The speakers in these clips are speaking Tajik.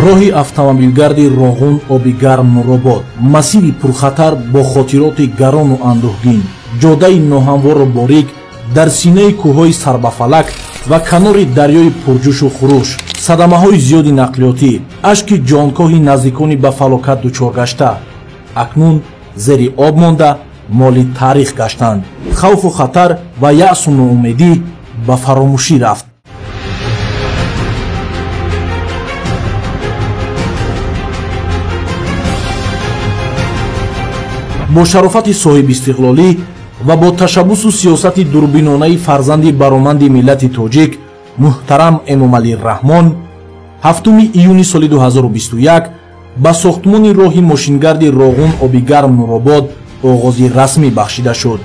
Роҳи автомобилгарди Роғун Обигарм Нуробод, масири пурхатар бо хотироти гарону андӯҳгин, ҷодаи ноҳамвору борик дар синаи кӯҳҳои сарбафалак ва канори дарёи пурҷӯшу хуруш, садамаҳои зиёди нақлиётӣ, ашки ҷонкоҳи наздикони ба фалокат дучор гашта, акнун зери об монда моли таърих гаштанд. Хавфу хатар ва яъсу ноумедӣ ба фаромӯшӣ рафт. Бо шарофати соҳибистиқлолӣ ва бо ташаббусу сиёсати дурбинонаи фарзанди бароманди миллати тоҷик муҳтарам Эмомалӣ Раҳмон 7 июни соли 2021 ба сохтмони роҳи мошингарди Роғун Обигарм Нуробод оғози расмӣ бахшида шуд.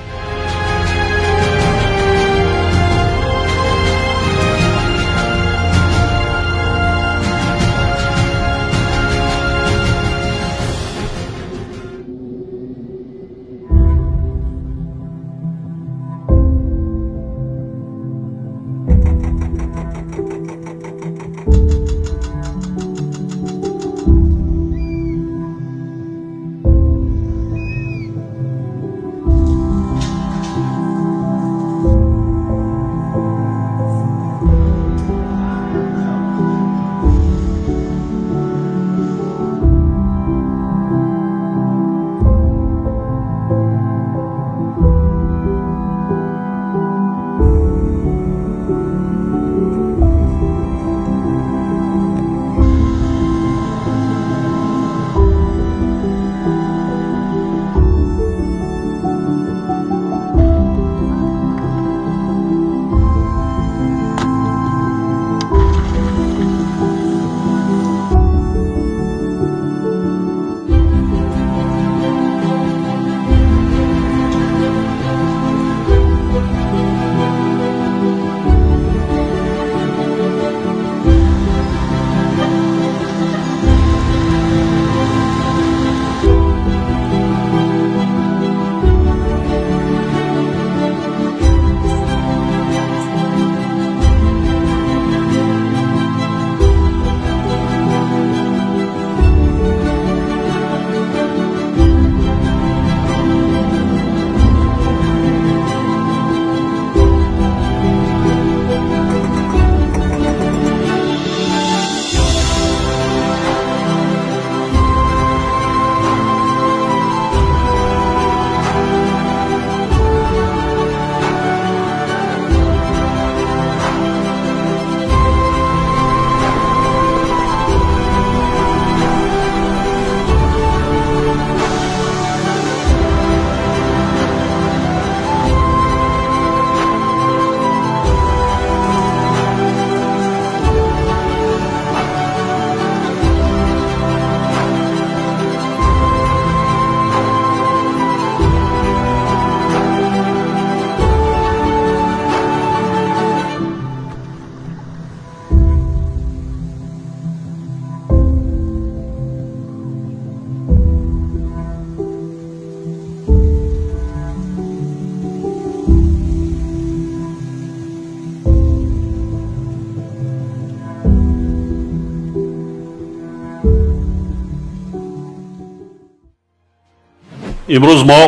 Имрӯз мо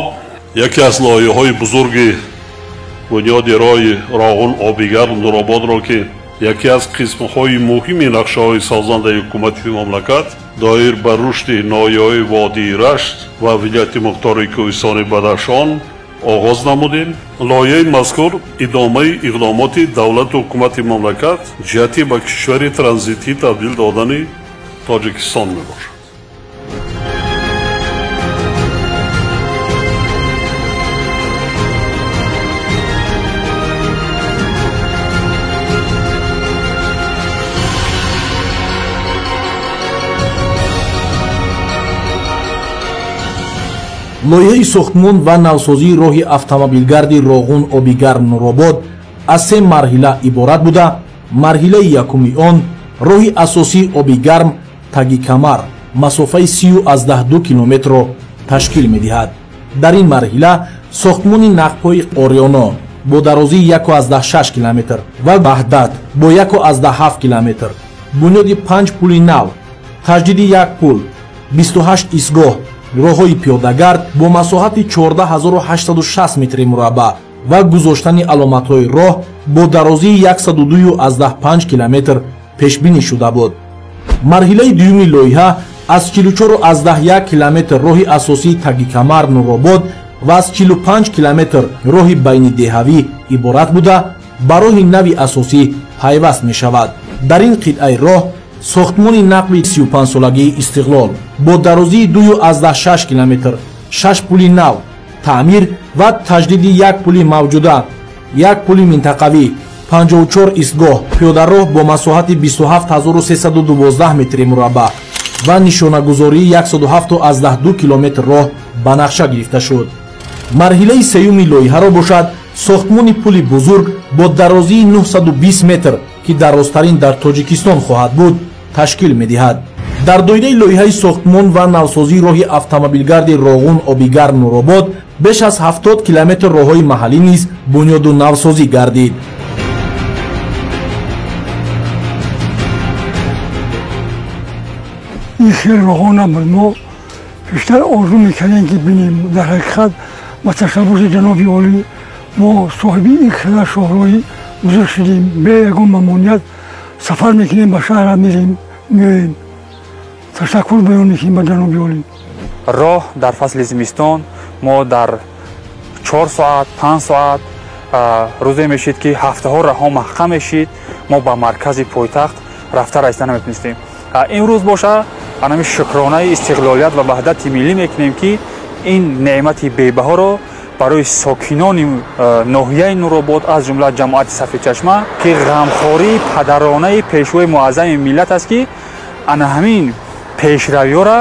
яке аз лоиҳаҳои бузурги бунёди роҳи Роғун Обигарм Нурободро, ки яке аз қисмҳои муҳими нақшаҳои созандаи ҳукумати мамлакат доир ба рушди ноҳияҳои водии Рашт ва вилояти мухтори Кӯҳистони Бадахшон оғоз намудем. Лоиҳаи мазкур идомаи иқдомоти давлату ҳукумати мамлакат ҷиҳати ба кишвари транзитӣ табдил додани Тоҷикистон мебошад. Лоиҳаи сохтмон ва навсозии роҳи автомобилгарди Роғун Обигарм Нуробод аз се марҳила иборат буда, марҳилаи якуми он роҳи асосии Обигарм Тагикамар масофаи 30,2 километрро ташкил медиҳад. Дар ин марҳила сохтмони нақбҳои Ориёно бо дарозии 1,6 километр ва Ваҳдат бо 1,7 километр, бунёди 5 пули нав, Таҷдиди як пул, 28 истгоҳ, роҳҳои пиёдагард бо масоҳати 14860 метри мураббаъ ва гузоштани аломатҳои роҳ бо дарозии 102,5 километр пешбинӣ шуда буд. Марҳилаи дуюми лоиҳа аз 44,1 километр роҳи асосии Тагикамар Нуробод ва аз 45 километр роҳи байнидеҳавӣ иборат буда, ба роҳи нави асосӣ пайваст мешавад. Дар ин қитъаи роҳ сохтмони нақби 35-солагии Истиқлол бо дарозии 2,6 километр, 6 пули нав, таъмир ва таҷдиди як пули мавҷуда, як пули минтақавӣ, 54 истгоҳ, пиёдароҳ бо масоҳати 27312 метри мураббаъ ва нишонагузории 107,2 километр роҳ ба нақша гирифта шуд. Марҳилаи сеюми лоиҳаро бошад сохтмони пули бузург бо дарозии 920 метр, ки дарозтарин дар Тоҷикистон хоҳад буд, ташкил медиҳад. Дар доираи лоиҳаи сохтмон ва навсозии роҳи автомобилгарди Роғун Обигар Нуробод беш аз 70 километр роҳҳои маҳаллӣ низ бунёду навсозӣ гардид. Ин хел роҳҳо набуд. Мо бештар орзу мекардем, ки бинем. Дар ҳақиқат ба ташаббуси ҷаноби олӣ мо соҳиби ин хела шоҳроҳи бузург шудем. Бе ягон мамоният сафар мекунем, ба шаҳра мерем, меоем. Ташаккур баён мекунем ба ҷаноби олӣ. Роҳ дар фасли зимистон мо дар 4 соат, 5 соат рӯзе мешид, ки ҳафтаҳо раҳо маҳкам мешид, мо ба маркази пойтахт рафта расида наметунистем. Имрӯз боша анами шукронаи истиқлолият ва ваҳдати миллӣ мекунем, ки ин неъмати бебаҳоро барои сокинони ноҳияи Нуробод, аз ҷумла ҷамоати Сафедчашма, ки ғамхории падаронаи пешвои муаззами миллат аст, ки ана ҳамин пешравиёра,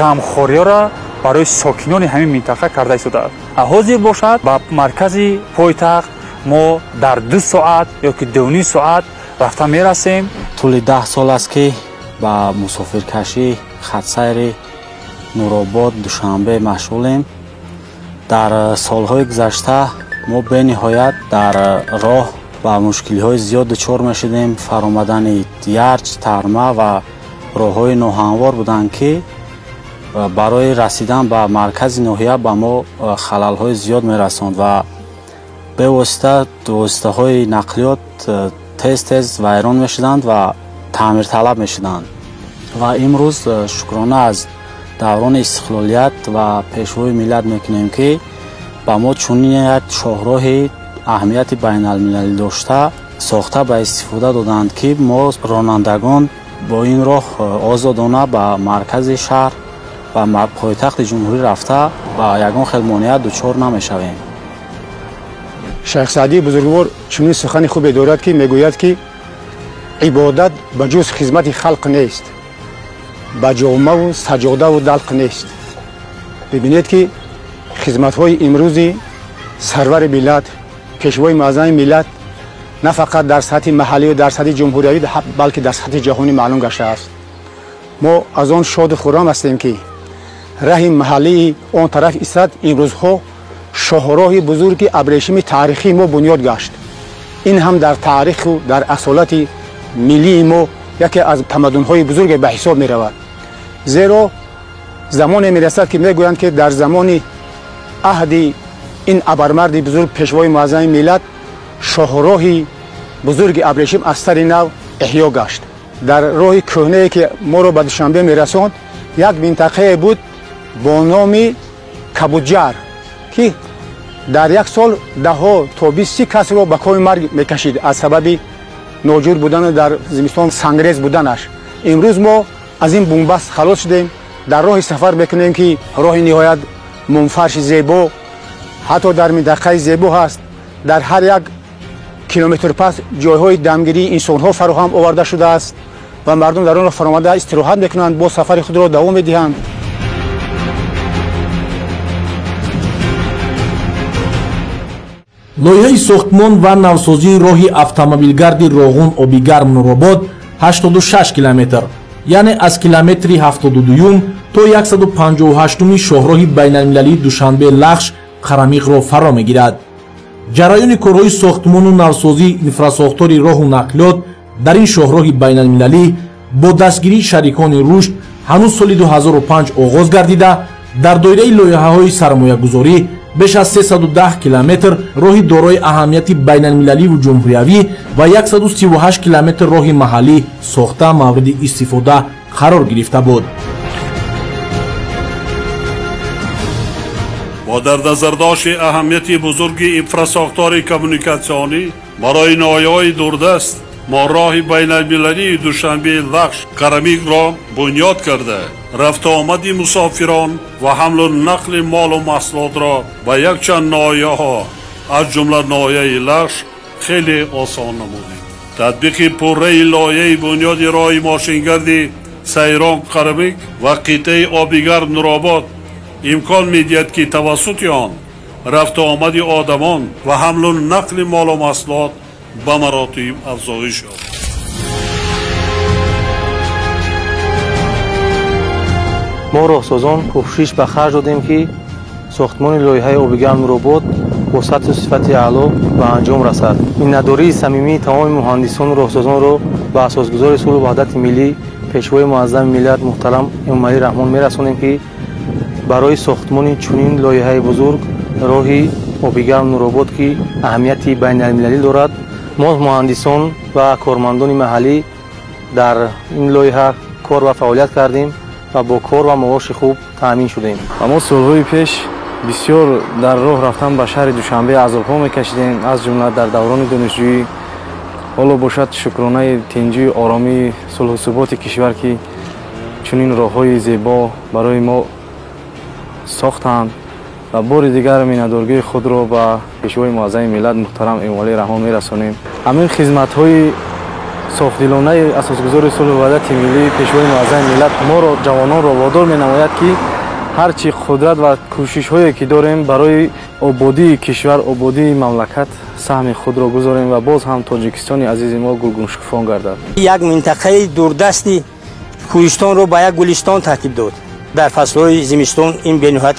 ғамхориёра барои сокинони ҳамин минтақа карда истодааст. Ҳозир бошад ба маркази пойтахт мо дар 2 соат ё ки 2,5 соат рафта мерасем. Тӯли 10 сол аст, ки ба мусофиркашӣ хатсайри Нуробод Душанбе машғулем. Дар солҳои гузашта мо бениҳоят дар роҳ ба мушкилиҳои зиёд дучор мешудем. Фаромадани ярч, тарма ва роҳҳои ноҳамвор буданд, ки барои расидан ба маркази ноҳия ба мо халалҳои зиёд мерасонд ва бевосита воситаҳои нақлиёт тез-тез вайрон мешуданд ва таъмирталаб мешуданд. Ва имрӯз шукрона аз даврони истиқлолият ва пешвои миллат мекунем, ки ба мо чунин як шоҳроҳи аҳамияти байналмилалӣ дошта сохта ба истифода доданд, ки мо ронандагон бо ин роҳ озодона ба маркази шаҳр ва пойтахти ҷумҳурӣ рафта ба ягон хел монеа дучор намешавем. Шайх Саъдии бузургвор чунин сухани хубе дорад, ки мегӯяд, ки ибодат ба ҷуз хизмати халқ нест, ба ҷомаву саҷодаву далқ нест. Бибинед, ки хизматҳои имрӯзи сарвари миллат, пешвои муаззами миллат на фақат дар сатҳи маҳаллию дар сатҳи ҷумҳуриявӣ, балки дар сатҳи ҷаҳонӣ маълум гаштааст. Мо аз он шоду хуррам ҳастем, ки раҳи маҳаллии он тараф истад имрӯзҳо шоҳроҳи бузурги абрешими таърихии мо бунёд гашт. Ин ҳам дар таъриху дар асолати миллии мо яке аз тамаддунҳои бузурге ба ҳисоб меравад. Зеро замоне мерасад, ки мегӯянд, ки дар замони аҳди ин абармарди бузург, пешвои муаззами миллат, шоҳроҳи бузурги абрешим аз сари нав эҳё гашт. Дар роҳи кӯҳнае, ки моро ба Душанбе мерасонд, як минтақае буд бо номи Кабуджар, ки дар як сол даҳҳо то 20 касро ба коми марг мекашид аз сабаби ноҷур будану дар зимистон сангрез буданаш. Имрӯз мо аз ин бунбаст халос шудем. Дар роҳи сафар мекунем, ки роҳи ниҳоят мунфарши зебо, ҳатто дар минтақаи зебо ҳаст. Дар ҳар як километр пас ҷойҳои дамгирии инсонҳо фароҳам оварда шудааст ва мардум дар он роҳ фаромада истироҳат мекунанд, бо сафари худро давом медиҳанд. Лоиҳаи сохтмон ва навсозии роҳи автомобилгарди Роғун Обигарм Нуробод 86 километр, яъне аз километри 72 то 158 шоҳроҳи байналмилалии Душанбе Лахш Қарамиқро фаро мегирад. Ҷараёни корҳои сохтмону навсозии инфрасохтори роҳу нақлиёт дар ин шоҳроҳи байналмилалӣ Бо дастгирии шарикони рушд ҳанӯз соли 2005 оғоз гардида, дар доираи лоиҳаҳои сармоягузорӣ беш аз 310 километр роҳи дорои аҳамияти байналмилаливу ҷумҳуриявӣ ва 138 километр роҳи маҳаллӣ сохта мавриди истифода қарор гирифта буд. Бо дар назардошти аҳамияти бузурги инфрасохтори коммуникатсионӣ барои ноҳияҳои дурдаст мо роҳи байналмилалии Душанбе Лахш Қарамикро бунёд карда, рафтуомади мусофирон ва ҳамлу нақли молу маҳсулотро ба якчанд ноҳияҳо аз ҷумла ноҳияи Лахш хеле осон намудем. Татбиқи пурраи лоиҳаи бунёди роҳи мошингарди Сайрон Қарамик ва қитъаи Обигарм Нуробод имкон медиҳад, ки тавассути он рафтуомади одамон ва ҳамлу нақли молу маҳсулот ба маротиб афзоиш ёфт. Мо роҳсозон кӯшиш ба харҷ додем, ки сохтмони лоиҳаи Обигарм Нуробод бо сатҳу сифати аъло ба анҷом расад. Миннатдории самимии тамоми муҳандисону роҳсозонро ба асосгузори сулҳу ваҳдати миллӣ, пешвои муаззами миллат муҳтарам Эмомалӣ Раҳмон мерасонем, ки барои сохтмони чунин лоиҳаи бузург роҳи Обигарм Нуробод, ки аҳамияти байналмилалӣ дорад, мо муҳандисон ва кормандони маҳаллӣ дар ин лоиҳа кор ва фаъолият кардем ва бо кор ва маоши хуб таъмин шудем. Мо солҳои пеш бисёр дар роҳ рафтан ба шаҳри Душанбе азобҳо мекашидем, аз ҷумла дар даврони донишҷӯӣ. Ҳоло бошад шукронаи тинҷию оромии сулҳу суботи кишвар, ки чунин роҳҳои зебо барои мо сохтанд ва бори дигар миннатдоргии худро ба пешвои муаззами миллат муҳтарам Эмомалӣ Раҳмон мерасонем. Ҳамин хизматҳои софдилонаи асосгузори сулҳу ваҳдати миллӣ, пешвои муаззами миллат моро, ҷавононро водор менамояд, ки ҳарчи қудрат ва кӯшишҳое ки дорем барои ободии кишвар, ободии мамлакат саҳми худро гузорем ва боз ҳам Тоҷикистони азизи мо гулгуншукуфон гардад. Як минтақаи дурдасти кӯҳистонро ба як гулистон тартиб дод. Дар фаслҳои зимистон ин бениҳоят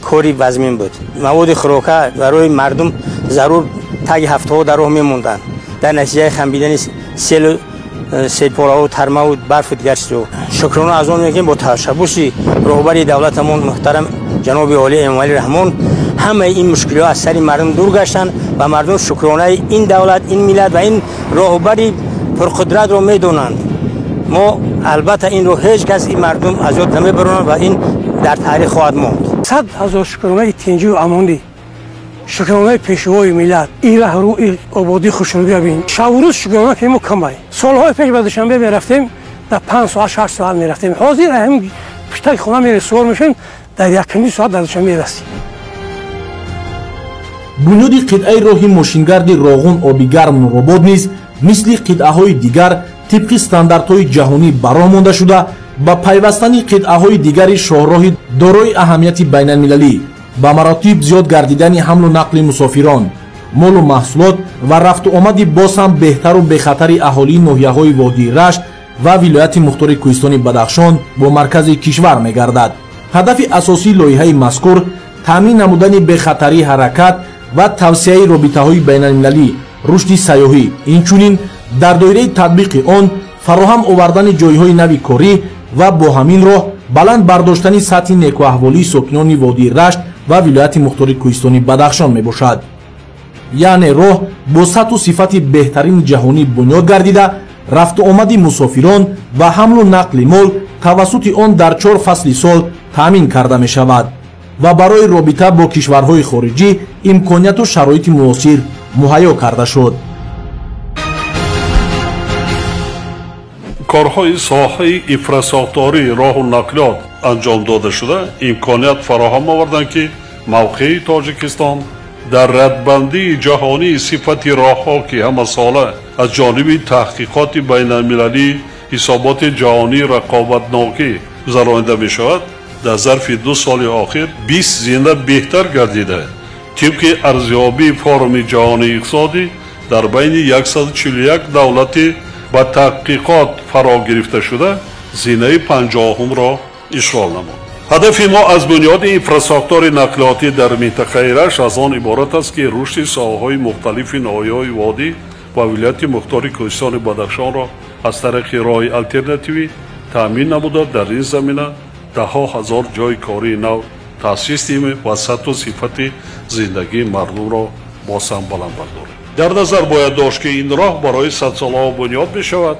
кори вазмин буд. Маводи хӯрока барои мардум зарур таги ҳафтаҳо дар роҳ мемонданд. Дар натиҷаи хамбидани селу селпораҳо, тармаву барфу дигар чизҳо. Шукрона аз он мекунем, бо ташаббуси роҳбари давлатамон муҳтарам ҷаноби олӣ Эмомалӣ Раҳмон ҳамаи ин мушкилиҳо аз сари мардум дур гаштанд ва мардум шукронаи ин давлат, ин миллат ва ин роҳбари пурқудратро медонанд. Мо албатта инро ҳеҷ кас ин мардум аз ёд намебаронанд ва ин дар таърих хоҳад монд. 100 ҳазор шукронаи тинҷию амонӣ, шукронаи пешвои миллат, ин раҳру ин ободии хушнудия бин. Шабу рӯз шукрона ки мо камай. Солҳои пеш ба Душанбе мерафтем, дар 5 соат 6 соат мерафтем. Ҳозир ҳам пуштаки хона мерем, суор мешавем, дар 1.5 соат дар Душанбе мерасем. Бунёди қитъаи роҳи мошингарди Роғун Обигарм Нуробод низ мисли қитъаҳои дигар тибқи стандартҳои ҷаҳонӣ бароҳ монда шуда, ба пайвастани қитъаҳои дигари шоҳроҳи дорои аҳамияти байналмилалӣ, ба маротиб зиёд гардидани ҳамлу нақли мусофирон, молу маҳсулот ва рафту омади боз ҳам беҳтару бехатари аҳолии ноҳияҳои водии Рашт ва вилояти мухтори кӯҳистони Бадахшон бо маркази кишвар мегардад. Ҳадафи асосии лоиҳаи мазкур таъмин намудани бехатарии ҳаракат ва тавсеаи робитаҳои байналмилалӣ, рушди сайёҳӣ, инчунин дар доираи татбиқи он фароҳам овардани ҷойҳои нави корӣ ва бо ҳамин роҳ баланд бардоштани сатҳи некуаҳволии сокинони водии Рашт ва вилояти мухтори кӯҳистони Бадахшон мебошад. Яъне роҳ бо сатҳу сифати беҳтарини ҷаҳонӣ бунёд гардида, рафту омади мусофирон ва ҳамлу нақли мол тавассути он дар 4 фасли сол таъмин карда мешавад ва барои робита бо кишварҳои хориҷӣ имконияту шароити муосир муҳайё карда шуд. Корҳои соҳаи инфрасохтории роҳу нақлиёт анҷом дода шуда имконият фароҳам оварданд, ки мавқеи Тоҷикистон дар радбандии ҷаҳонии сифати роҳҳо, ки ҳамасола аз ҷониби таҳқиқоти байналмилалӣ ҳисоботи ҷаҳонии рақобатнокӣ гузаронида мешавад, дар зарфи 2 соли охир 20 зина беҳтар гардида. Тибқи арзёбии форуми ҷаҳонии иқтисодӣ дар байни 141 давлати ба таҳқиқот фаро гирифта шуда зинаи 50-умро ишғол намуд. Ҳадафи мо аз бунёди инфрасохтори нақлиётӣ дар минтақаи Рашт аз он иборат аст, ки рушди соҳаҳои мухталифи ноҳияҳои водӣ ва вилояти мухтори кӯҳистони Бадахшонро аз тариқи роҳи алтернативӣ таъмин намуда, дар ин замина даҳҳо ҳазор ҷойи кории нав таъсис диҳем ва сатҳу сифати зиндагии мардумро боз ҳам баланд бардорем. Дар назар бояд дошт, ки ин роҳ барои садсолаҳо бунёд мешавад.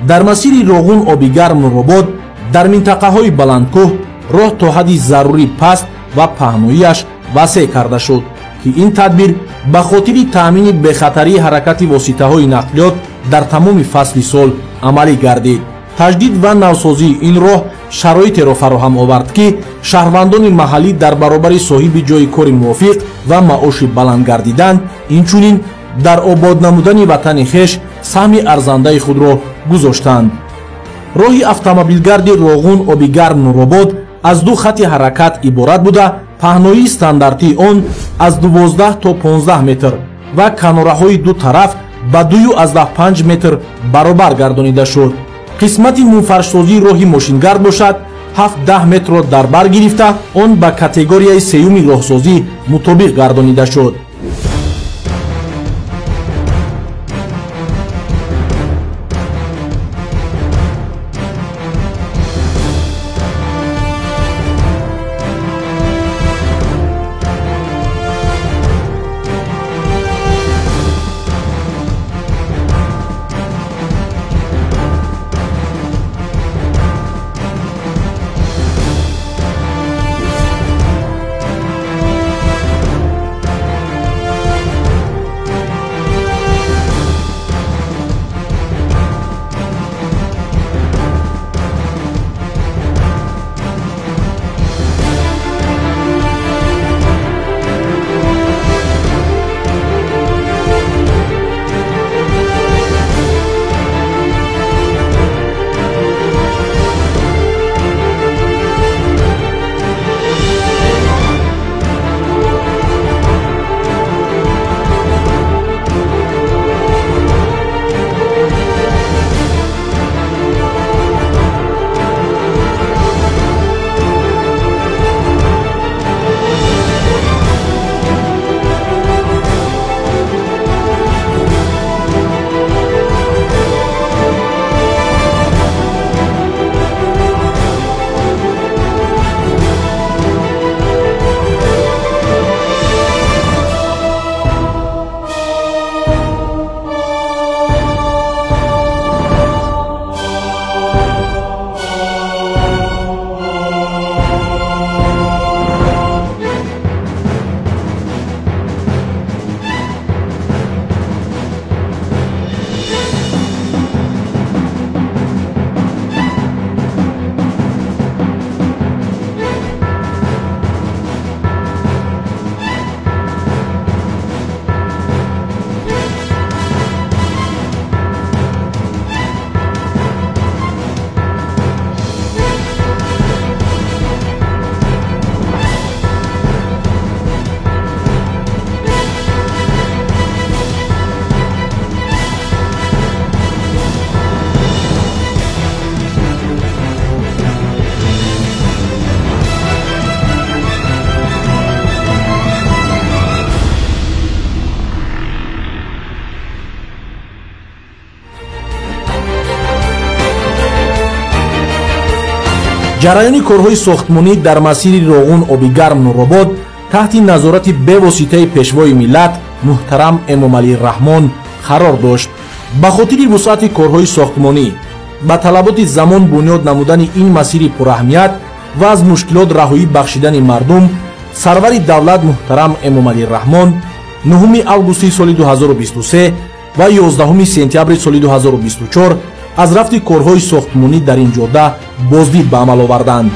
Дар масири Роғун Обигарм Нуробод дар минтақаҳои баландкӯҳ роҳ то ҳадди зарурӣ паст ва паҳноияш васеъ карда шуд, ки ин тадбир ба хотири таъмини бехатарии ҳаракати воситаҳои нақлиёт дар тамоми фасли сол амалӣ гардид. Таҷдид ва навсозии ин роҳ шароитеро фароҳам овард, ки шаҳрвандони маҳаллӣ дар баробари соҳиби ҷойи кори мувофиқ ва маоши баланд гардидан, инчунин дар обод намудани ватани хеш саҳми арзандаи худро гузоштанд. Роҳи автомобилгарди Роғун Обигарм Нуробод аз ду хати ҳаракат иборат буда, паҳноии стандартии он аз 12 то 15 метр ва канораҳои ду тараф ба 2,5 метр баробар гардонида шуд. Қисмати мунфаршсозии роҳи мошингард бошад 7-10 метрро дар бар гирифта, он ба категорияи сеюми роҳсозӣ мутобиқ гардонида шуд. Ҷараёни корҳои сохтмонӣ дар масири Роғун Обигарм Нуробод таҳти назорати бевоситаи пешвои миллат муҳтарам Эмомалӣ Раҳмон қарор дошт. Ба хотири вусъати корҳои сохтмонӣ ба талаботи замон бунёд намудани ин масири пураҳамият ва аз мушкилот раҳоӣ бахшидани мардум, сарвари давлат муҳтарам Эмомалӣ Раҳмон 9 августи соли 2023 ва 11 сентябри соли 2024 аз рафти корҳои сохтмонӣ дар ин ҷода боздид ба амал оварданд.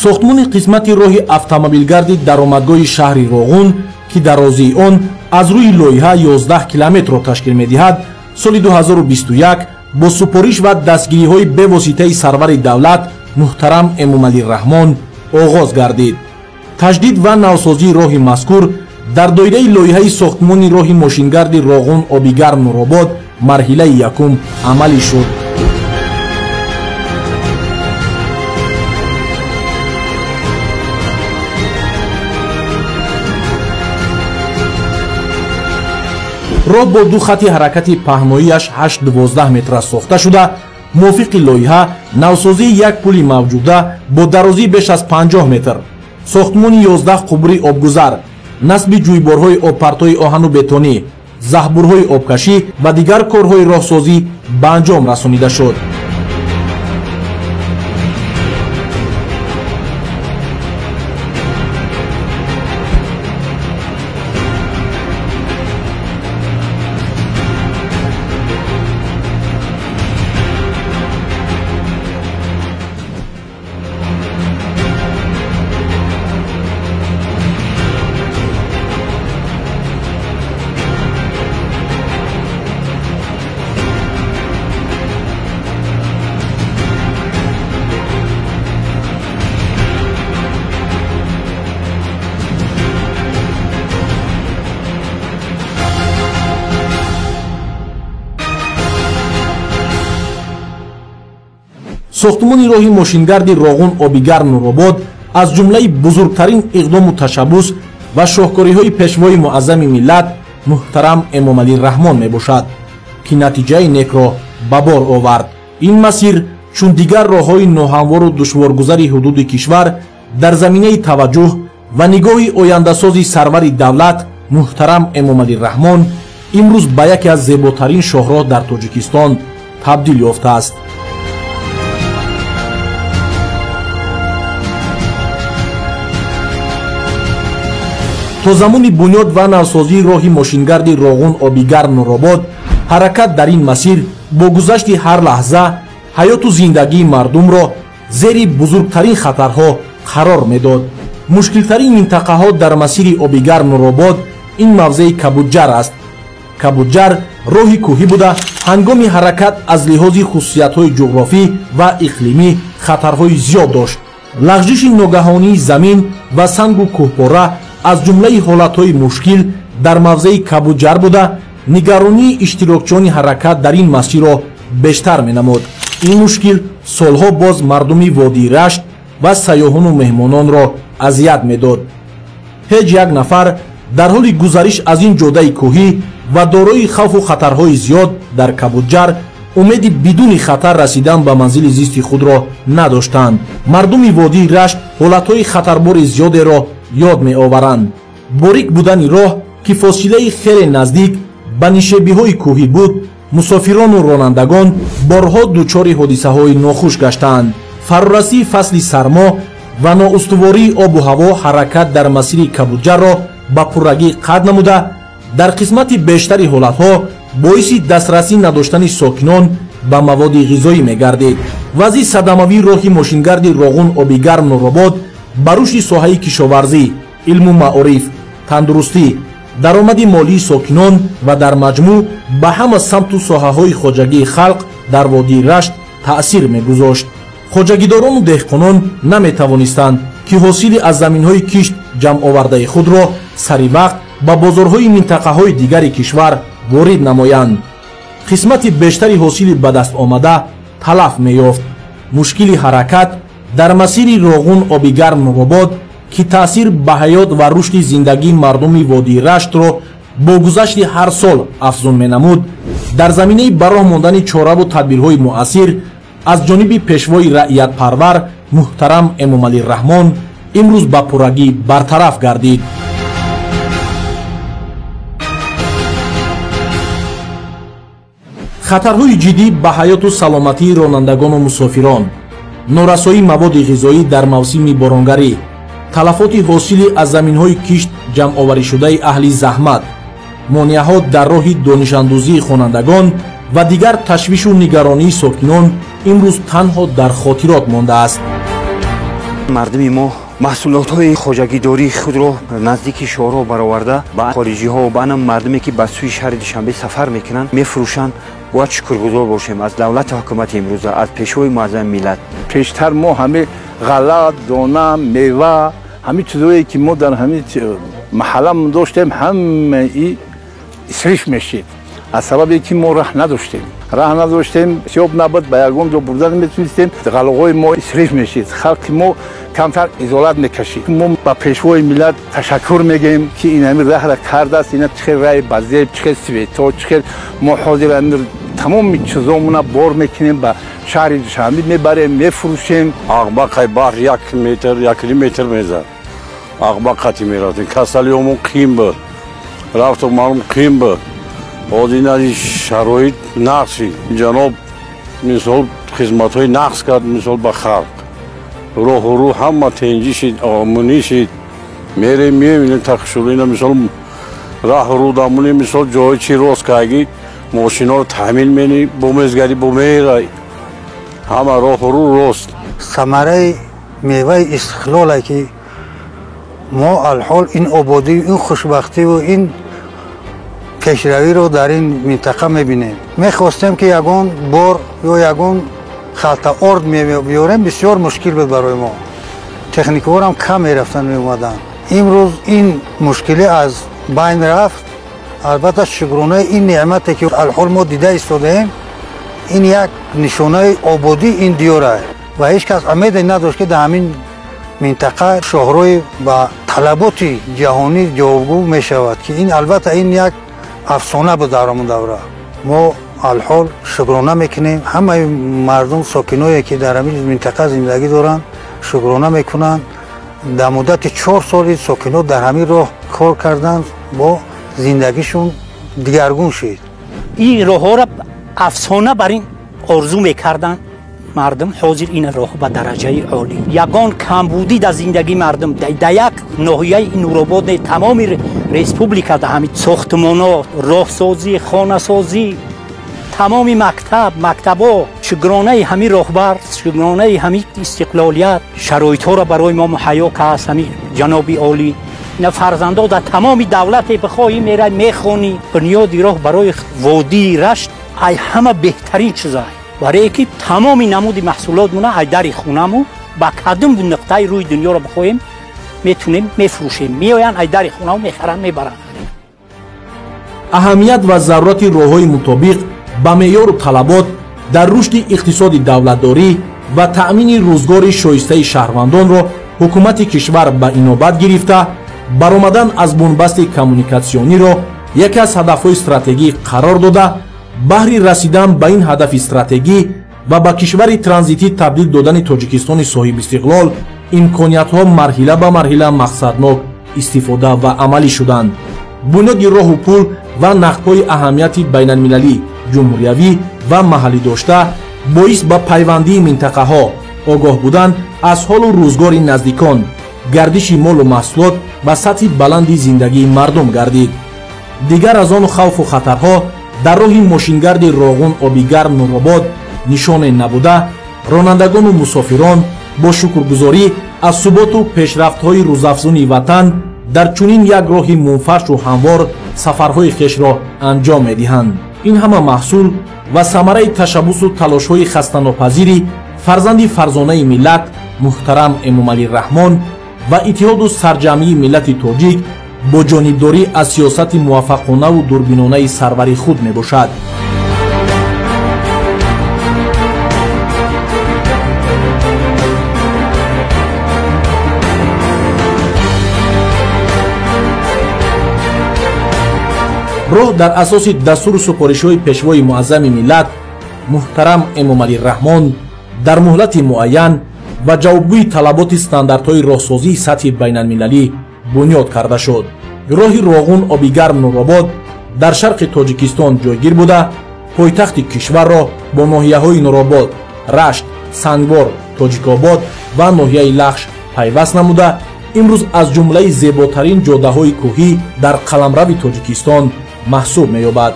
Сохтмони қисмати роҳи автомобилгарди даромадгоҳи шаҳри Роғун, ки дарозии он аз рӯи лоиҳа 11 километрро ташкил медиҳад, соли 2021 бо супориш ва дастгириҳои бевоситаи сарвари давлат муҳтарам Эмомалӣ Раҳмон оғоз гардид. Таҷдид ва навсозии роҳи мазкур дар доираи лоиҳаи сохтмони роҳи мошингарди Роғун Обигарм Нуробод марҳилаи якум амалӣ шуд. Роҳ бо ду хати ҳаракати паҳноияш 8-12 метра сохта шуда, мувофиқи лоиҳа навсозии як пули мавҷуда бо дарозии беш аз 50 метр, сохтмони 11 қубури обгузар, насби ҷӯйборҳои обпартои оҳану бетонӣ, заҳбурҳои обкашӣ ва дигар корҳои роҳсозӣ ба анҷом расонида шуд. Сохтмони роҳи мошингарди Роғун Обигарм Нуробод аз ҷумлаи бузургтарин иқдому ташаббус ва шоҳкориҳои пешвои муаззами миллат муҳтарам Эмомалӣ Раҳмон мебошад, ки натиҷаи некро ба бор овард. Ин масир чун дигар роҳҳои ноҳамвору душворгузари ҳудуди кишвар дар заминаи таваҷҷӯҳ ва нигоҳи ояндасози сарвари давлат муҳтарам Эмомалӣ Раҳмон имрӯз ба яке аз зеботарин шоҳроҳ дар Тоҷикистон табдил ёфтааст. То замони бунёд ва навсозии роҳи мошингарди Роғун Обигарм Нуробод ҳаракат дар ин масир бо гузашти ҳар лаҳза ҳаёту зиндагии мардумро зери бузургтарин хатарҳо қарор медод. Мушкилтарин минтақаҳо дар масири Обигарм Нуробод ин мавзеи Кабудҷар аст. Кабудҷар роҳи кӯҳӣ буда, ҳангоми ҳаракат аз лиҳози хусусиятҳои ҷуғрофӣ ва иқлимӣ хатарҳои зиёд дошт. Лағжиши ногаҳонии замин ва сангу кӯҳпора аз ҷумлаи ҳолатҳои мушкил дар мавзеи Кабудҷар буда, нигаронии иштирокчиёни ҳаракат дар ин масирро бештар менамуд. Ин мушкил солҳо боз мардуми водии Рашт ва сайёҳону меҳмононро азият медод. Ҳеҷ як нафар дар ҳоли гузариш аз ин ҷодаи кӯҳӣ ва дорои хавфу хатарҳои зиёд дар Кабудҷар умеди бидуни хатар расидан ба манзили зисти худро надоштанд. Мардуми водии Рашт ҳолатҳои хатарбори зиёдеро ёд меоваранд. Борик будани роҳ, ки фосилаи хеле наздик ба нишебиҳои кӯҳӣ буд, мусофирону ронандагон борҳо дучори ҳодисаҳои нохуш гаштаанд. Фарорасии фасли сармо ва ноустувории обу ҳаво ҳаракат дар масири Кабудҷарро ба пуррагӣ қад намуда, дар қисмати бештари ҳолатҳо боиси дастрасӣ надоштани сокинон ба маводи ғизоӣ мегардид. Вазъи садамавии роҳи мошингарди Роғун Обигарм Нуробод ба рушди соҳаи кишоварзӣ, илму маориф, тандурустӣ, даромади молии сокинон ва дар маҷмӯъ ба ҳама самту соҳаҳои хоҷагии халқ дар водии Рашт таъсир мегузошт. Хоҷагидорону деҳқонон наметавонистанд, ки ҳосили аз заминҳои кишт ҷамъовардаи худро сари вақт ба бозорҳои минтақаҳои дигари кишвар ворид намоянд. Қисмати бештари ҳосили ба даст омада талаф меёфт. Мушкили ҳаракат дар масири Роғун Обигарм Нуробод, ки таъсир ба ҳаёт ва рушди зиндагии мардуми водии Раштро бо гузашти ҳар сол афзун менамуд, дар заминаи ба роҳ мондани чораву тадбирҳои муассир аз ҷониби пешвои раиятпарвар муҳтарам Эмомалӣ Раҳмон имрӯз ба пуррагӣ бартараф гардид. Хатарҳои ҷиддӣ ба ҳаёту саломатии ронандагону мусофирон, норасоии маводи ғизоӣ дар мавсими боронгарӣ, талафоти ҳосили аз заминҳои кишт ҷамъоваришудаи аҳли заҳмат, монеаҳо дар роҳи донишандӯзии хонандагон ва дигар ташвишу нигаронии сокинон имрӯз танҳо дар хотирот мондааст. Мардуми мо маҳсулотҳои хоҷагидории худро наздики шоҳроҳ бароварда ба хориҷиҳо, ба ана мардуме ки ба сӯи шаҳри Душанбе сафар мекунанд, мефурӯшанд. Бояд шукргузор бошем аз давлату ҳукумати имрӯза, аз пешвои муаззами миллат. Пештар мо ҳаме ғалла, дона, мева, ҳамин чизое ки мо дар ҳамин маҳалламон доштем, ҳамаи исриф мешид аз сабабе ки мо раҳ надоштем, сиёб набуд, ба ягон ҷо бурда наметунистем. Ғаллаҳои мо исриф мешид, халқи мо камтар изолат мекашид. Мо ба пешвои миллат ташаккур мегӯем, ки ин ҳамин раҳра кардааст. Ина чӣ хел раи базеб, чӣ хел свето, чӣ хел мо ҳозир тамоми чизомона бор мекунем, ба шаҳри Душанбе мебарем, мефурӯшем. Ағба баҳр 1 метр, 1,5 метр мезад. Ағба қатӣ мерафтем. Касалиёмон қим буд, рафту маълум қим буд. Ҳозир ин шароит нақс шид. Ҷаноб мисол хизматҳои нақс кард, мисол ба халқ. Роҳу рӯ ҳама тенҷӣ шид, омунӣ шид. Мерем, меем, тахшурина мисол раҳу рӯ дамунӣ, мисол ҷои чи рост кайгӣ мошиноро таъмин менӣ, бо мезгарӣ, бо мерай. Ҳама роҳу рӯ рост. Самараи меваи истиқлоле ки мо алҳол ин ободӣ, ин хушбахтиву ин пешравиро дар ин минтақа мебинем. Мехостем ки ягон бор ё ягон халта орд мебиёрем, бисёр мушкил буд барои мо. Техникаҳорам кам мерафтанд, меомаданд. Имрӯз ин мушкилӣ аз байн рафт. Албатта шукронаи ин неъмате ки алҳол мо дида истодаем, ин як нишонаи ободии ин диёр аст ва ҳеҷ кас умеде надошт, ки дар ҳамин минтақа шоҳрои ба талаботи ҷаҳонӣ ҷавобгӯ мешавад, ки ин албатта ин як афсона буд дар он давра. Мо алҳол шукрона мекунем, ҳамаи мардум, сокиное ки дар ҳамин минтақа зиндагӣ доранд, шукрона мекунанд. Дар муддати 4 соли сокино дар ҳамин роҳ кор карданд, бо зиндагишон дигаргун шид. Ин роҳҳоро афсона бар ин орзу мекарданд мардум. Ҳозир ин роҳ ба дараҷаи олӣ, ягон камбудӣ дар зиндагии мардум дар як ноҳияи Нуробод не, тамоми республика дар ҳамин сохтмонҳо, роҳсозӣ, хонасозӣ, тамоми мактабҳо, шукронаи ҳамин роҳбар, шукронаи ҳамин истиқлолият шароитҳоро барои мо муҳайё кард ҳамин ҷаноби олӣ. Ина фарзандо дар тамоми давлате бихоҳӣ мерай, мехонӣ. Бунёди роҳ барои водии Рашт ай ҳама беҳтарин чиза, барое ки тамоми намуди маҳсулотмона ай дари хонаму ба кадом нуқтаи рӯи дунёро бихоҳем метунем мефурӯшем. Меоянд ай дари хонаму мехаранд, мебаранд. Аҳамият ва зарурати роҳҳои мутобиқ ба меъёру талабот дар рушди иқтисоди давлатдорӣ ва таъмини рӯзгори шоистаи шаҳрвандонро ҳукумати кишвар ба инобат гирифта, баромадан аз бунбасти коммуникатсиониро яке аз ҳадафҳои стратегӣ қарор дода, баҳри расидан ба ин ҳадафи стратегӣ ва ба кишвари транзитӣ табдил додани Тоҷикистони соҳибистиқлол имкониятҳо марҳила ба марҳила мақсаднок истифода ва амалӣ шуданд. Бунёди роҳу пул ва нақбҳои аҳамияти байналмилалӣ, ҷумҳуриявӣ ва маҳаллӣ дошта боис ба пайвандии минтақаҳо, огоҳ будан аз ҳолу рӯзгори наздикон, гардиши молу маҳсулот ба сатҳи баланди зиндагии мардум гардид. Дигар аз он хавфу хатарҳо дар роҳи мошингарди Роғун Обигарм Нуробод нишоне набуда, ронандагону мусофирон бо шукргузорӣ аз суботу пешрафтҳои рӯзафзуни ватан дар чунин як роҳи мунфаршу ҳамвор сафарҳои хешро анҷом медиҳанд. Ин ҳама маҳсул ва самараи ташаббусу талошҳои хастанопазири фарзанди фарзонаи миллат муҳтарам Эмомалӣ Раҳмон, Ва иттиҳоду сарҷамъии миллати тоҷик бо ҷонибдорӣ аз сиёсати муваффақонаву дурбинонаи сарвари худ мебошад. Роҳ дар асоси дастуру супоришҳои пешвои муаззами миллат муҳтарам Эмомалӣ Раҳмон дар муҳлати муайян ва ҷавобгӯи талаботи стандартҳои роҳсозии сатҳи байналмилалӣ бунёд карда шуд. Роҳи Роғун Обигарм Нуробод дар шарқи Тоҷикистон ҷойгир буда, пойтахти кишварро бо ноҳияҳои Нуробод, Рашт, Сангвор, Тоҷикобод ва ноҳияи Лахш пайваст намуда, имрӯз аз ҷумлаи зеботарин ҷодаҳои кӯҳӣ дар қаламрави Тоҷикистон маҳсуб меёбад.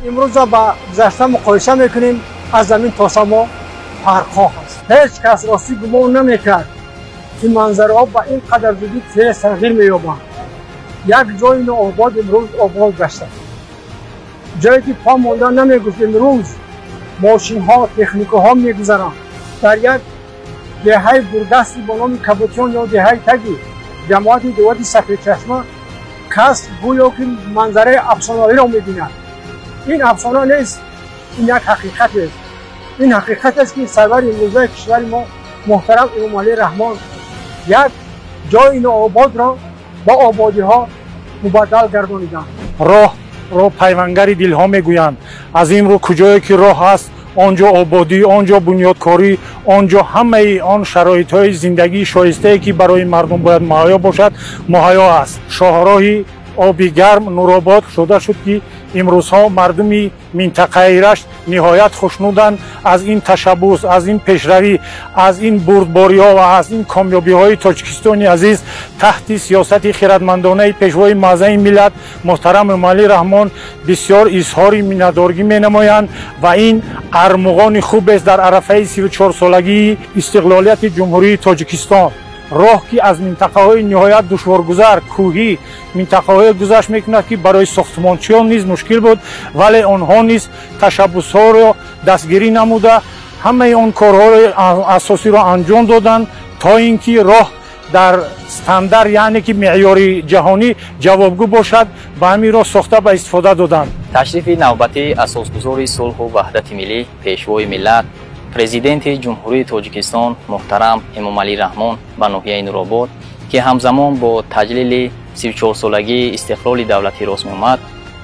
Имрӯза ба гузашта муқоиса мекунем, аз замин то само фарқҳо ҳаст. Ҳеҷ кас ростӣ гумон намекард, ки манзараҳо ба ин қадар зудӣ тез тағйир меёбанд. Як ҷои нообод имрӯз обод гашта, ҷое ки по монда намегуфт, имрӯз мошинҳо, техникаҳо мегузаранд. Дар як деҳаи дурдасти бо номи Кабутиён ё деҳаи Таги ҷамоати деҳоти Сафедчашма кас гӯё ки манзараи афсонавиро мебинад. Ин афсона нест, ин як ҳақиқат аст. Ин ҳақиқат аст, ки сарвари имрӯзаи кишвари мо муҳтарам Эмомалӣ Раҳмон як ҷои ноободро ба ободиҳо мубаддал гардониданд. Роҳро пайвангари дилҳо мегӯянд. Аз ин рӯ куҷое ки роҳ ҳаст, он ҷо ободӣ, он ҷо бунёдкорӣ, он ҷо ҳамаи он шароитҳои зиндагии шоистае, ки барои мардум бояд муҳайё бошад, муҳайё аст. Шоҳроҳи оби гарм Нуробод шуда шуд, ки имрӯзҳо мардуми минтақаи Рашт ниҳоят хушнуданд аз ин ташаббус, аз ин пешравӣ, аз ин бурдбориҳо ва аз ин комёбиҳои Тоҷикистони азиз таҳти сиёсати хиратмандонаи пешвои муаззами миллат муҳтарам Эмомалӣ Раҳмон бисёр изҳори миннатдоргӣ менамоянд ва ин армуғони хубест дар арафаи 34-солагии истиқлолияти Ҷумҳурии Тоҷикистон. Роҳ ки аз минтақаҳои ниҳоят душворгузар, кӯҳӣ минтақаҳое гузашт мекунад, ки барои сохтмончиён низ мушкил буд, вале онҳо низ ташаббусҳоро дастгирӣ намуда, ҳамаи он корҳои асосиро анҷом доданд, то ин ки роҳ дар стандарт, яъне ки меъёри ҷаҳонӣ ҷавобгӯ бошад, ба ҳамин роҳ сохта ба истифода доданд. Ташрифи навбатии асосгузори сулҳу ваҳдати миллӣ, пешвои миллат, президенти Ҷумҳурии Тоҷикистон муҳтарам Эмомалӣ Раҳмон ба ноҳияи Нуробод, ки ҳамзамон бо таҷлили 34-солагии истиқлоли давлатӣ рост меомад,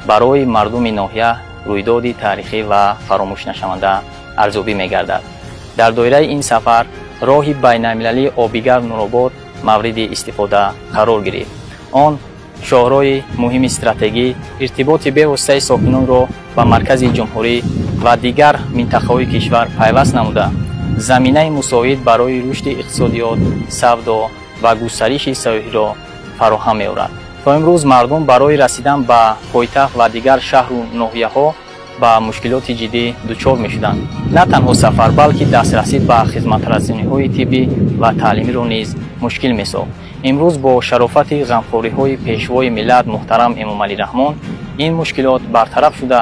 барои мардуми ноҳия рӯйдоди таърихӣ ва фаромӯшнашаванда арзёбӣ мегардад. Дар доираи ин сафар роҳи байналмилалии Обигарм Нуробод мавриди истифода қарор гирифт. Он шоҳроҳи муҳими стратегӣ иртиботи бевоситаи сокинонро ба маркази ҷумҳурӣ ва дигар минтақаҳои кишвар пайваст намуда, заминаи мусоид барои рушди иқтисодиёт, савдо ва густариши сайёҳиро фароҳам меорад. То имрӯз мардум барои расидан ба пойтахт ва дигар шаҳру ноҳияҳо ба мушкилоти ҷиддӣ дучор мешуданд. На танҳо сафар, балки дастрасӣ ба хизматрасониҳои тиббӣ ва таълимиро низ мушкил месохт. Имрӯз бо шарофати ғамхориҳои пешвои миллат муҳтарам Эмомалӣ Раҳмон ин мушкилот бартараф шуда,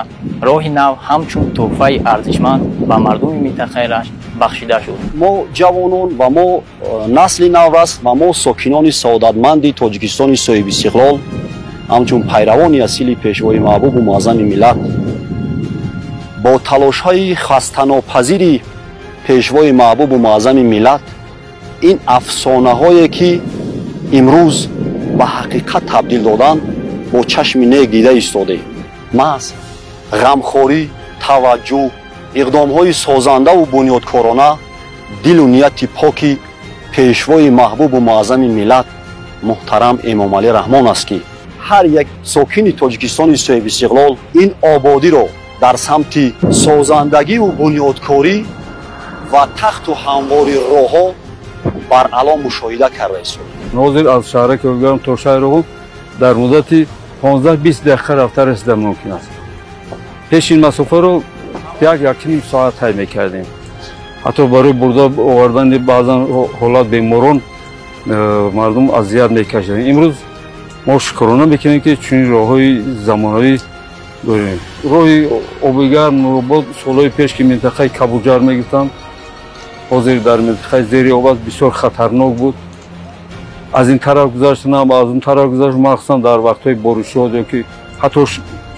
роҳи нав ҳамчун тӯҳфаи арзишманд ба мардуми минтақаи Рашт бахшида шуд. Мо ҷавонон ва мо насли наврас ва мо сокинони саодатманди Тоҷикистони соҳибистиқлол, ҳамчун пайравони асили пешвои маҳбубу муаззами миллат, бо талошҳои хастанопазири пешвои маҳбубу муаззами миллат ин афсонаҳое ки имрӯз ба ҳақиқат табдил доданд, бо чашми нек дида истодем. Маҳз ғамхорӣ, таваҷҷӯҳ, иқдомҳои созандаву бунёдкорона, дилу нияти поки пешвои маҳбубу муаззами миллат муҳтарам Эмомалӣ Раҳмон аст, ки ҳар як сокини Тоҷикистони соҳибистиқлол ин ободиро дар самти созандагиву бунёдкорӣ ва тахту ҳамвори роҳҳо баръало мушоҳида карда истодем. Ҳозир аз шаҳраки Обигарм то шаҳри Роғун дар муддати 15-20 дақиқа рафта расидан мумкин аст. Пеш ин масофаро 1-1.5 соат тай мекардем. Ҳатто барои бурда овардани баъзан ҳолат беморон мардум азият мекашиданд. Имрӯз мо шукрона мекунем, ки чунин роҳҳои замонавӣ Дорем. Роҳи Обигарм Нуробод солҳои пеш ки минтақаи Кабуҷар мегуфтанд, ҳозир дар минтақаи зери об аст, бисёр хатарнок буд. Аз ин тараф гузаштанам, аз он тараф гузашт, махсусан дар вақтҳои боришот ё ки ҳатто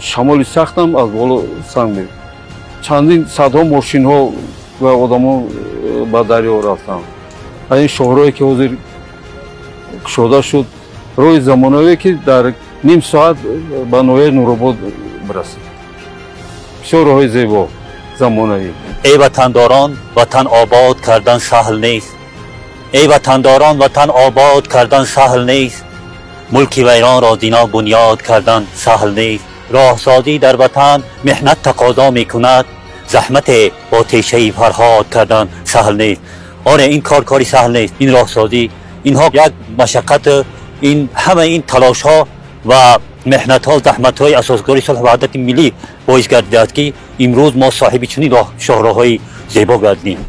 шамоли сахтам аз боло санг мед. Чандин садҳо мошинҳо ва одамон ба дарё рафтанд. Аз ин шоҳроҳе ки ҳозир кушода шуд, роҳи замонавие ки дар ним соат ба ноҳияи Нуробод бирасад. Бисёр роҳи зебо, замонавӣ. Эй ватандорон, ватан обод кардан саҳл нест. Эй ватандорон, ватан обод кардан саҳл нест. Мулки вайронро зино бунёд кардан саҳл нест. Роҳсозӣ дар ватан меҳнат тақозо мекунад. Заҳмате бо тешаи фарҳод кардан саҳл нест. Оре, ин кор кори саҳл нест. Ин роҳсозӣ, инҳо як машаққат, ин ҳама ин талошҳо ва меҳнатҳо, заҳматҳои асосгузори сулҳу ваҳдати миллӣ боис гардидааст ки имрӯз мо соҳиби чунин шоҳроҳҳои зебо гардидем.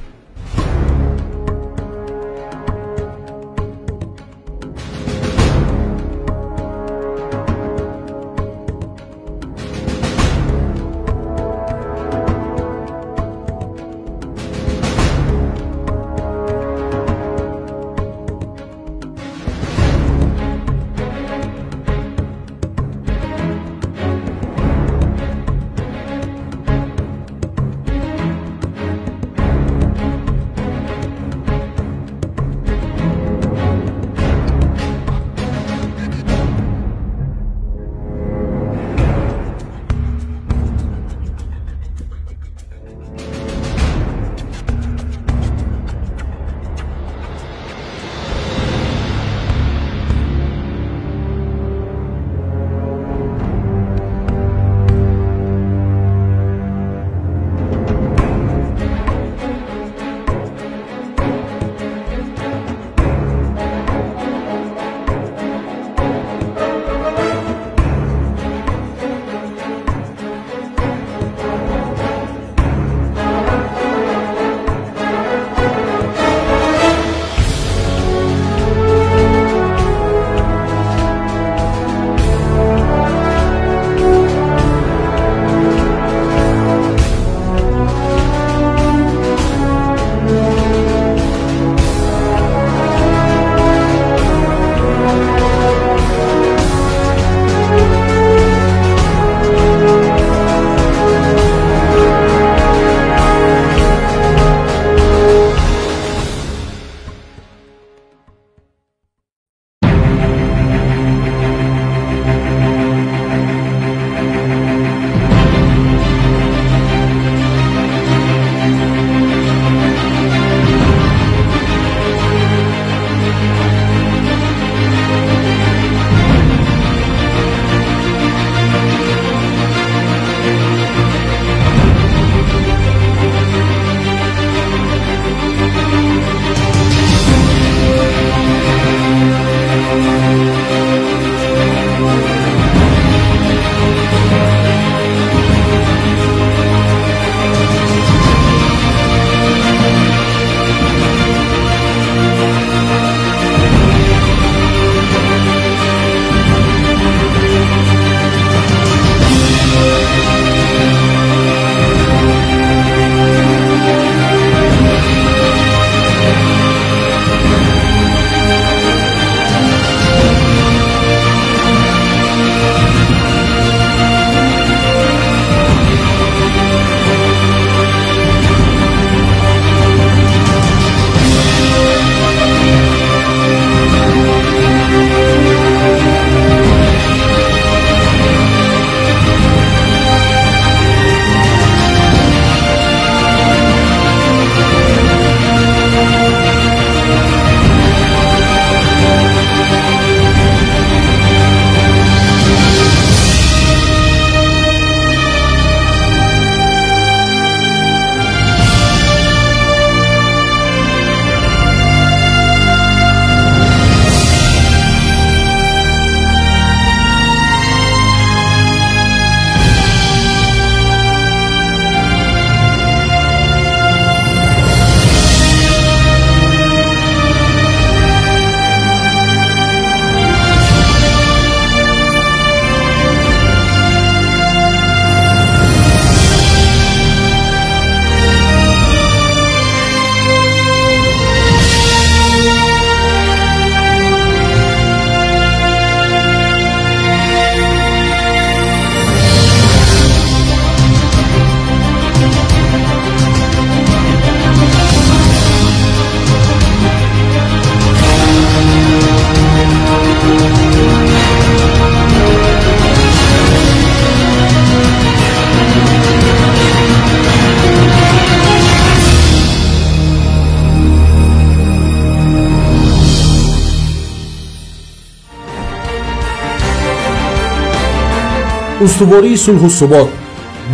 Устувории сулҳу субот,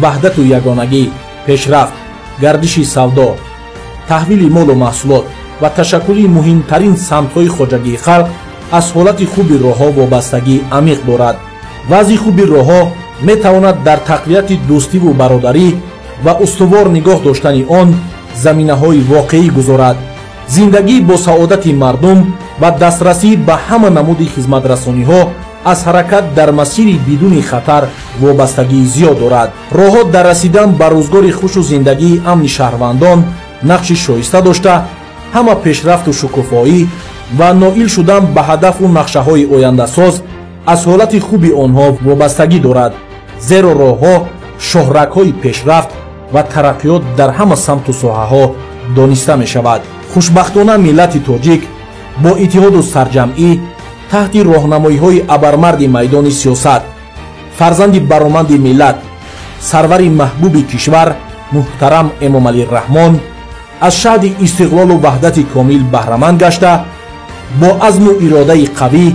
ваҳдату ягонагӣ, пешрафт, гардиши савдо, таҳвили молу маҳсулот ва ташаккули муҳимтарин самтҳои хоҷагии халқ аз ҳолати хуби роҳҳо вобастагии амиқ дорад. Вазъи хуби роҳҳо метавонад дар тақвияти дӯстиву бародарӣ ва устувор нигоҳ доштани он заминаҳои воқеӣ гузорад. Зиндагӣ бо саодати мардум ва дастрасӣ ба ҳама намуди хизматрасониҳо аз ҳаракат дар масири бидуни хатар вобастагии зиёд дорад. Роҳҳо дар расидан ба рӯзгори хушу зиндагии амни шаҳрвандон нақши шоиста дошта, ҳама пешрафту шукуфоӣ ва ноил шудан ба ҳадафу нақшаҳои ояндасоз аз ҳолати хуби онҳо вобастагӣ дорад. Зеро роҳҳо шоҳрагҳои пешрафт ва тараққиёт дар ҳама самту соҳаҳо дониста мешавад. Хушбахтона, миллати тоҷик бо иттиҳоду сарҷамъӣ таҳти роҳнамоиҳои абармарди майдони сиёсат, фарзанди бароманди миллат, сарвари маҳбуби кишвар муҳтарам Эмомалӣ Раҳмон аз шаҳди истиқлолу ваҳдати комил баҳраманд гашта, бо азму иродаи қавӣ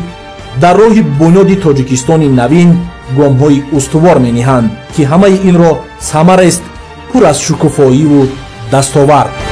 дар роҳи бунёди Тоҷикистони навин гомҳои устувор мениҳанд, ки ҳамаи инро самарест пур аз шукуфоиву дастовард.